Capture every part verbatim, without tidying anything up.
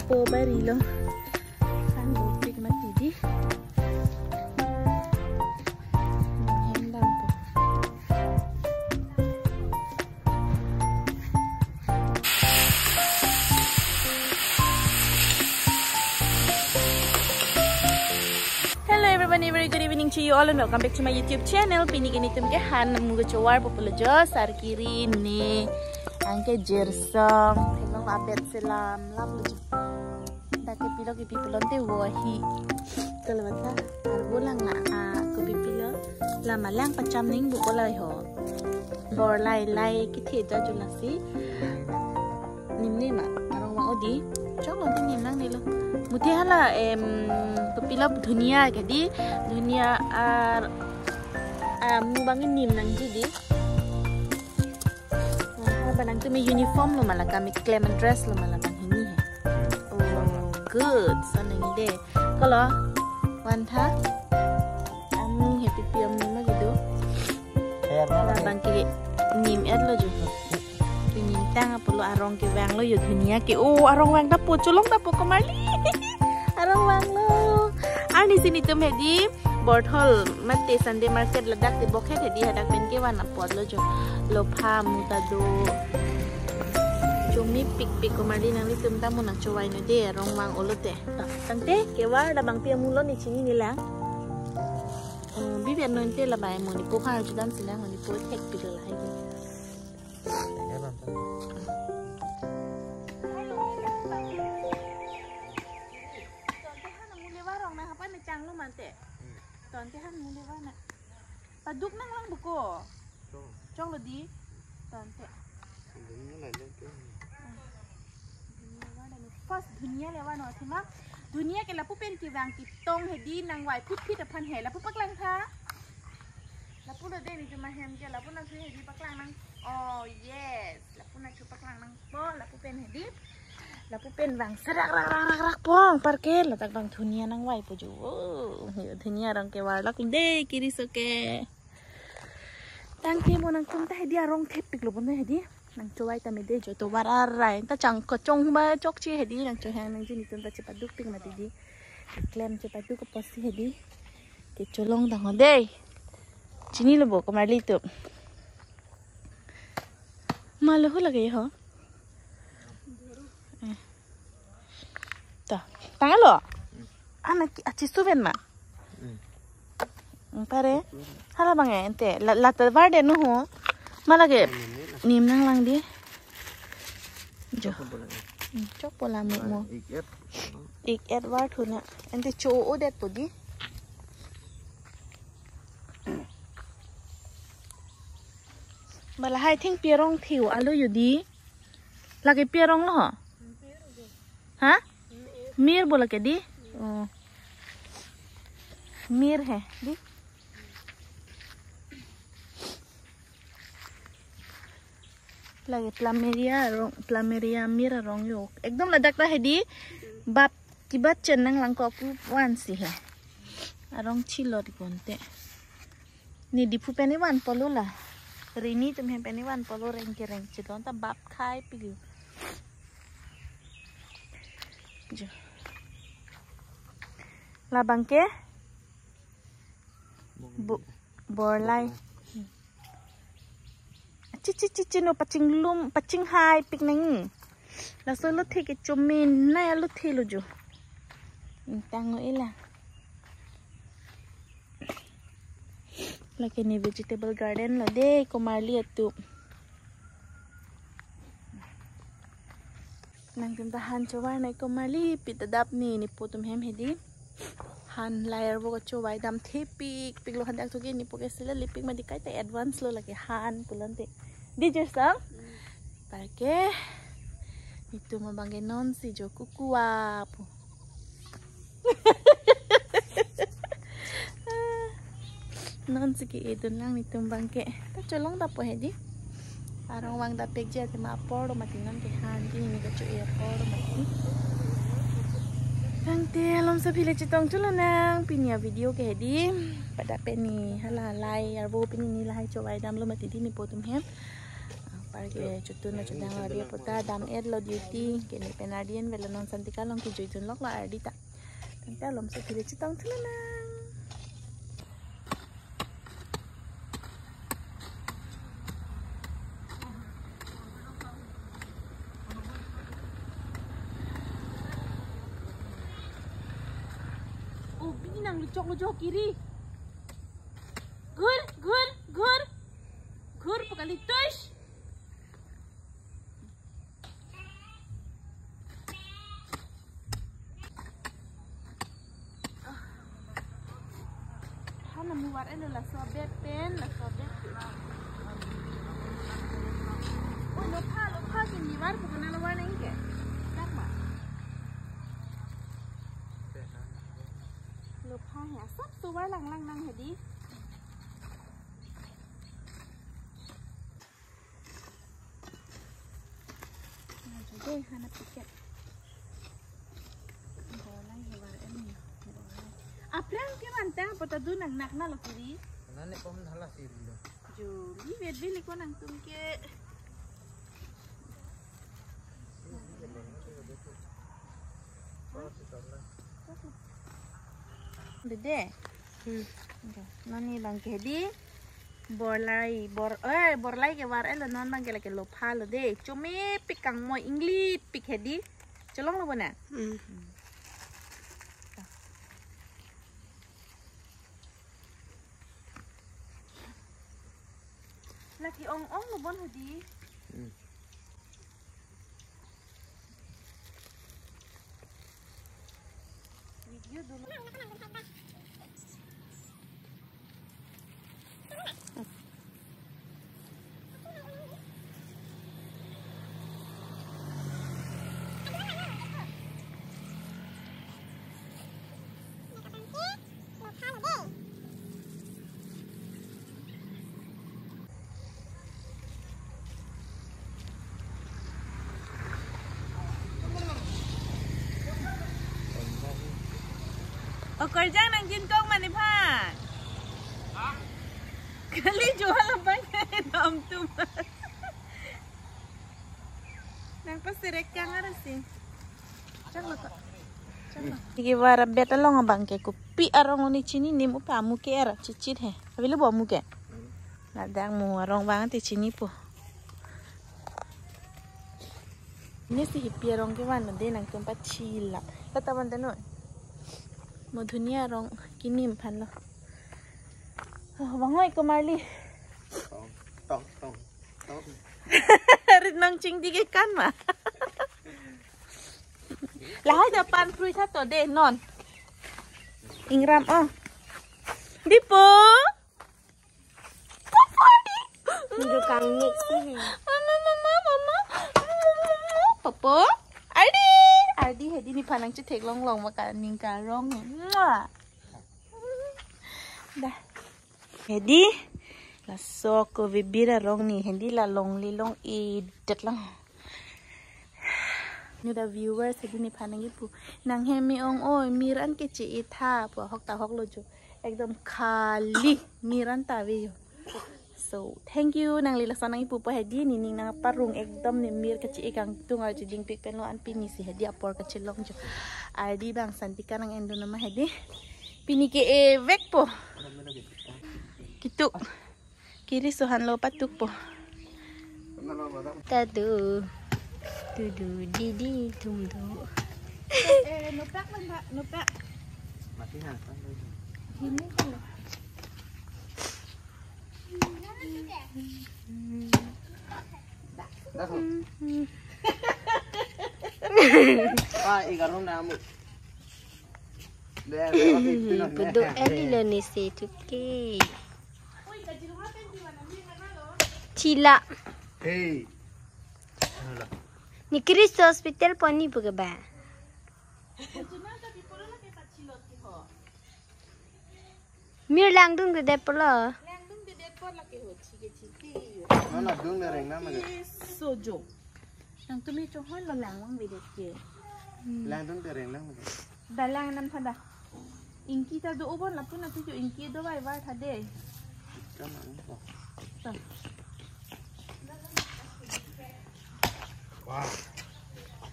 Po bari lo. Han dopik mati di. Hem dampo. Hello everybody, very good evening to you all and welcome back to my YouTube channel. Pini ke netum ke han amu kechovar po pulo jo, sarkiri ne, anke jirsong, themlong abet selam, lam luju. Dak ke pilo ke pi pulote vo ahi. Kalau bata, arbo lang a, a, kopi pilo. Lama lang pacham ning buko lai ho. Bor lai lai kethe ta julasi. Nim ne ma, arong vang odi. Chok lo te nim lang ne lo. Muthe hala, em, kopi lo, dhunia ke di. Dhunia ar, amu bang nim nangji di. Wah, bang nangtum uniform lo ma la, kami klem dress lo ma la bang hini he. Oh, good. So nang ide. Kolo, vantha. Amu he pipi amu ma gitu. Her na La lagi. Bang ke nim et lo jo. Pi nim tang apotlo, arong kevang lo jo, dhunia ke. Oh, arong vang ta po, cholong ta po komarli. Arong vang lo. Arnisi netum hedi Borthol mate Sunday market ladak te bokhet hedi, hadak pen kevan apotlo jo. Lopha amu ta do. Chomi pikpik komarli, nanglitum ta mo nangchovai non de, arong vang-olo te. Tangte kevar, la bang pi amu lo ne chinine lang. Oh, bibi non te la bai mo ne po phar chudan silang, ne po thekpik lo lahai. Tonte han amu le varong na hapan ne chang lo mante. Tonte han amu le var na. Paduk nanglang buko. Chok lo di. Tonte. First dhunia le var no athema. Dhunia ke lapu pen kevang ketong hedi, nangvai phit phit aphan he. Lapu paklang tha. Lapu lo de netum ahem ke, lapu nangthu hedi paklang nang. Oh yes. Lapu nangthu paklang nang po, lapu pen hedi. Lapu pen vang serak rak rak rak rak po, anparke ladak bang dhunia nangvai po jo. Oh, yo, dhunia arong kevar lak de kiriso ke. Tangte mo nangtum ta hedi, arong thepik lo bon hedi. Nangchovai tame de jo, tovar arai ta chang kachong ba chokche hedi, nangchohang nangji netum ta chepaduk pik mati di. Klem chepaduk apotsi hedi. Kecholong tang ho de. Chinilo bo komarli tu. Malo hu lage ho. Eh. Ta, tanglo. Ana ki achi suven ma. Hmm, pare. Hala bang e ente. La, la ta var de no ho. Ma lage. Nim nanglang di. Jo. Hmm, chok po la mo mo. Ik et. Ik et var thu na. Ente cho-o det po di. Ma lahai thing pi arong thiu alo jo di. Lake pi arong lo ho? Ha? Mir bo lake di? Oh. Mir he di. Lake plumeria arong, plumeria mir arong jo. Ekdom ladak ta hedi. Bap kibat chen nanglang ko pu vansi he. Arong chilot konte. Ne Diphu pen ne van polo la. Rini atum hem pen ne van polo, reng kereng chedon ta bap khai pilo. Jo. La bang ke? Bu-, bor lai. Chi, chi, chi, chi, no pachinglum, pachinghai pik nang. Laso lothe ke chomin na lothe lo jo. Tang-o ela. Lake ne vegetable garden lo de, komarli atum. Nangtum ta han chovar nai komarli, pita dap ni, ne po atum hem hedi. Han layar bo kachovai dam thepik pik lo, han dak thuke ne po ke sila lipik mati, kaita advance lo lake han pulote. Di Jersang? Parke. Netum abang ke nonsi jo kukua pu. Nonsi ke-edun lang netum abang ke. Ta cholong ta po hedi. Arong vang dapik ji ati ma apor do mati, non ke han pini ne kacho-e apor do mati. Tangte malom so pile chetong chulonang pini avideo ke hedi. Pada pini hala lai arvo pini ne lahai chovai damlo mati di ne po atum hem. Arke chotun lo chodang lo, ardi apo ta dam-et lo duty. Ke ne pen ardi en velo, non Santika along kejui dun lok lo ardi ta. Tangte alom so phile chetong thu lonang. Oh, bini nangluchok lo jo kiri. Gur, gur, gur. Gur pu kali, tush. Hana mu var-et lo laso abet pen, laso abet pen. Oh, lopha, lopha ke ni var pu konat lo var nangji ke. Dak ma. Lopha he, asap so var lang lang nang hedi. Nah, jadi hana piket. Bolai he var-et lo. Bolai. Aphrang ke mantang pu ta dun nang nak na lo kiri. Nane kom hala siri lo. Joli vet bili ko nangtum ke. Dede. Hmm. Oke. Nani bang ke di. Borlai, bor, eh, borlai ke var-et lo, non bang ke lake lopha lo de. Chomepik kangmoi, inglit pik hedi. Cholong lo bona. Hmm. Lake ong-ong lo bon hedi. Hmm. Video dulu. Okorjang nangjinkok ma nephan? Kali jual apa ya, dam tum. Nangpaserek kang arasi. Chak lo ko. Chak lo. Ke var abet along abang ke kopi arong ni chini, ne mu pa mu ke era chichit he. Avelo bo mu ke. Ladak mu arong bang te chinipo. Ne si hipi arong kevan lo de, nangtum pachila. Kata man tanu. Modhuni arong kinim aphan lo. Oh, bang oi ko Marli. Tong, tong, tong, tong. Rit nangchingdi ke kan ma. Lahai da pan prui tha to de non. Ingram oh. Dipo. Popo di. Njo kangnik si he. Mama, mama, mama. Popo. Ardi. Ardi hedi nephan nangchetheklong long ma kaningje arong he. Mua. Dah. Hedi. Laso ko bibir arong ni hedi la longle long-edet lang. Nida viewers, hedi nephan nangkipu. Nang hem me-ong oi, mir an keche-e tha pu ahok ta ahok lo jo. Ekdom khali mir an ta ave jo. So, thank you nangli lason nangkipu pu hedi, nening nangparong ekdom ne mir keche-e kangtung arju dingpik pen lo, an pini si hedi apor kachelong jo. Ardi bang Santika nang-endun nama hedi. Pini ke-e vekpo. Kituk. Kiri sohan lo patukpo. Tadu. Dudu didi tumdu. Eh, nupak lang ba? Nupak. Mati na. Ini ko. Dah. Ah, igarum na amu. Deh, deh, deh, deh. Pudu eli lo ni se tuke. Chila. Hey. Ni Christ hospital poni puke ba. Mir langdungdedet pulo. Langdungdedet pulo ke ho, chike chike yo. Mana dung dereng nama ke? Sojo. Nangtum chohon lo langdungdedet ke. Langdung dereng nama ke? Dalang nam pada. Ingki ta do ubon lapu na tuju ingki do vai vai thade. Kam ang ko. Ta. Wah,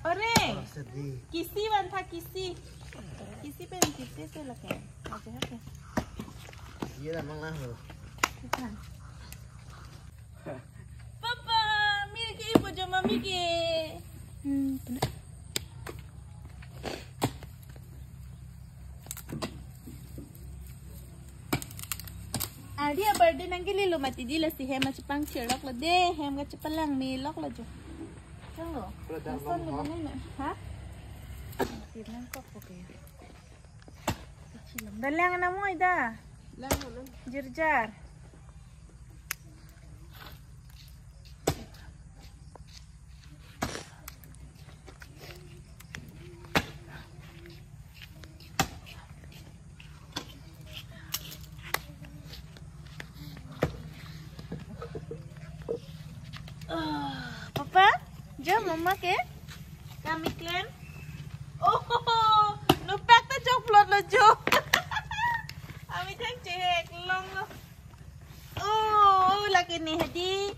ore, sedih. Kisi van tha, kisi. Kisi pen kisi se lake. Aja ha ke. Iya dah, mang lah lo. Papa, mir ke ibu jo mami ke. Hmm, pernah. Ardi a-birthday nangkele lo mati di, lasi hem kachepangchir lok lo de, hem kachepalangme lok lo jo. Chang lo. Pura dan lason long lo ho. Mana na? Ha? Tirang kok ko ke. Kachilong. Dalang na mo ida. Lang lo, lang. Jirjar. Ah, Papa, jo mama ke? Kami klen. Oh, nupak ta jok plot lo jo. Ami thang chehek long lo. Oh, lake ne hadi.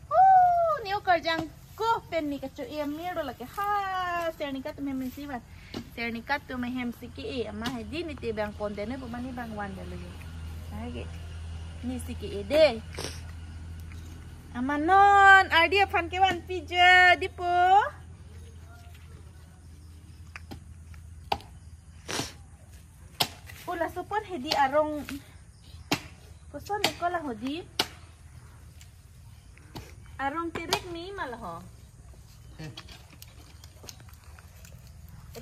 Oh, ne okarjang ko pen ne kacho-e amir do lake ha. Serni katum hem si van. Serni katum hem si ke-e ama hadi, ne te bang ponte ne pu mane bang van de lo. Lake. Ne si ke-e de. Ama non, Ardi aphan kevan pija dipo. Ula sopon hadi arong. Koson ne kola hodi. Arong terek ni ma la ho. Eh.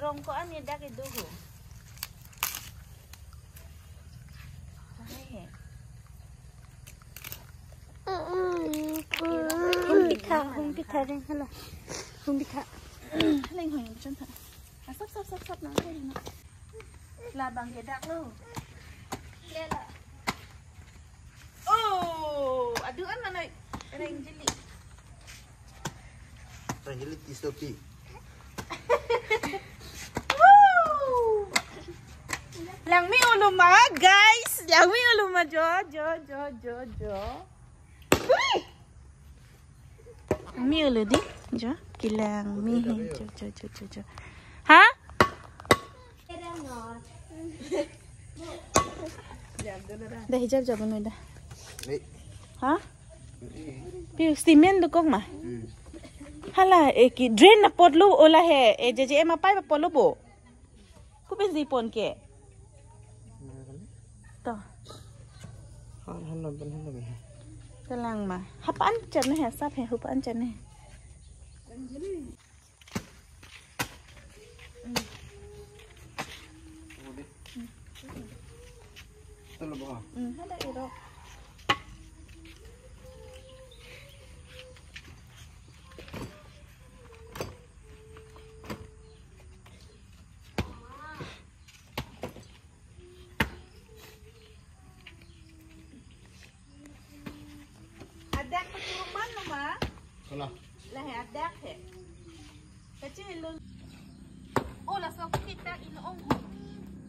Rong ko-an ne dak kedo ho. Hai he. Hum pitha, hum pitha ding hala. Hum pitha. Leng hoi chon tha. Ah, sap, sap, sap, sap, nang hoi na. Labang ke dak lo. Lela. Oh, aduh an mana? Reng jeli. Reng jeli tisopi. Woo! Langme uluma, guys. Langme uluma jo, jo, jo, jo, jo. Hui! Langme ulu di, jo, kelang me he, jo, jo, jo, jo, jo. Ha? Dah hijab jabun dah. Ni. Ha? Pi cement dokok ma? Hmm. Hala, eh, ke drain apot lo ola he, eh, J J M apipe apot lo bo. Kopi si pon ke? To. Han, han, han, han, han. Kelang ma. Hapan chan he, sap he, hapan chan he. Tolo ba. Hmm, hada iro. Adak pachuruman lo ma? Kola. Lahei adak he. Kachelo. Oh, laso kita ino ong ho.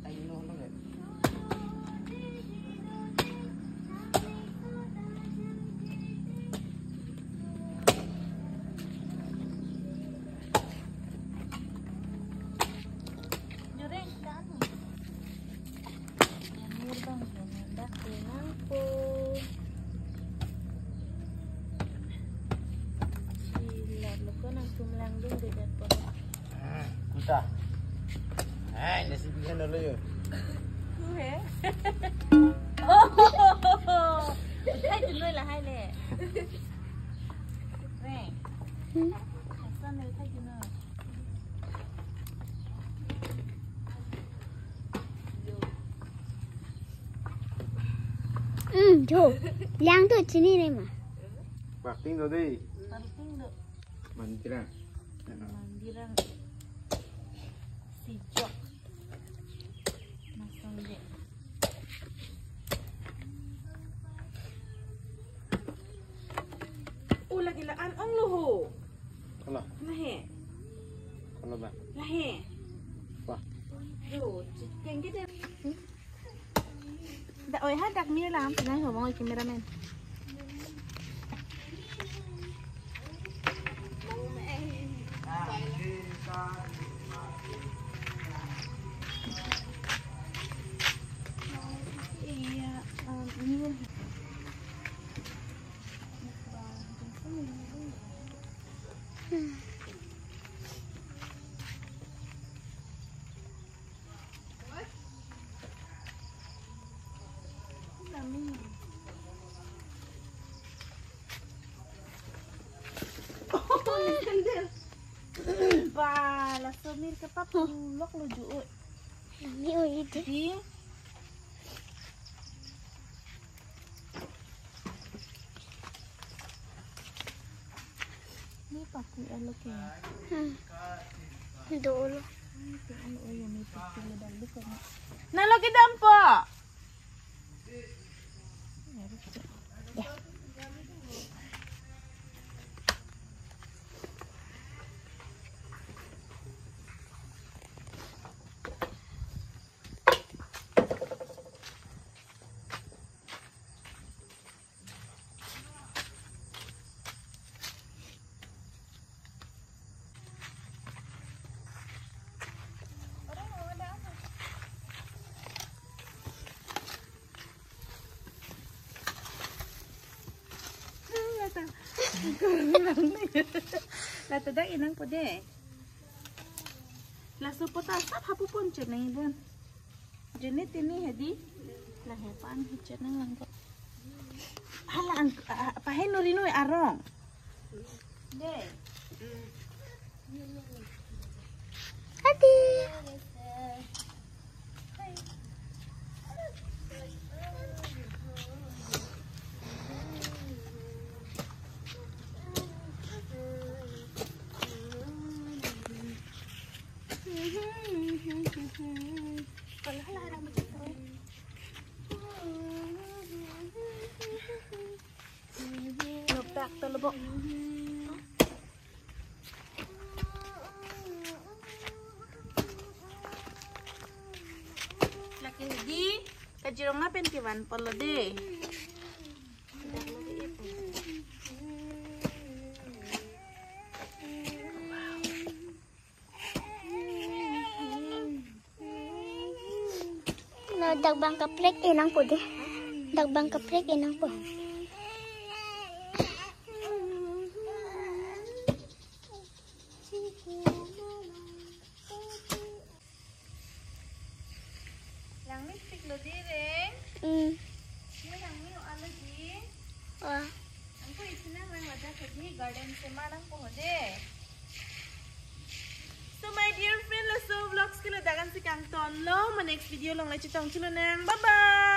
Ay, ino ong ho. Joreng, ka anu? Amir bang, joreng dak tenang po. Silar lo ko nangtum langdun dedat po. Ah, kuta. Ah, nasi bihan dulu yuk. Ku he. Oh, hai dulu lah, hai le. Reng. Hmm. Hasan le, hai dulu. Hmm, jo. Lang tu chini ne ma. Bakting do dei. Bakting do. Mandirang. Mandirang. Sijok. Masang de. Oh, lagi la-an ong lo ho. Kola. Lahei. Kola ba. Lahei. Wah. Yo, keng ke de. Da oi hadak mir lang, penang ho, bang oi cameraman. Ba, laso mir ke papulok lo ju, oi. Nami oi itu. Di. Ni paku alo ke. Hmm. Dolo. Ni ke alo, oi, ni paku lo dal di ko. Nalo ke dampo. Lata. Lata dak inangpo de. Laso pota sap hapu pon chet nang ibon. Jeni tini hedi. Lahe pan hichet nang lang ko. Hala ang, a, a, pahen nuri nui arong. De. Adi. Noktak to lobo. Lake di kajirong apen kevan polo de. Na dak bang kaprek inangpo de. Dak bang kaprek inangpo. Langmepik lo di, Reng. Hmm. Ni langme lo alo di. Wah. Angko isi nang lang ladak ke di garden sema nangpo ho de. So my dear friend, laso vlogs ke ladak ansi kangtonlo. Ma next video along le chetong chelo nang. Bye bye.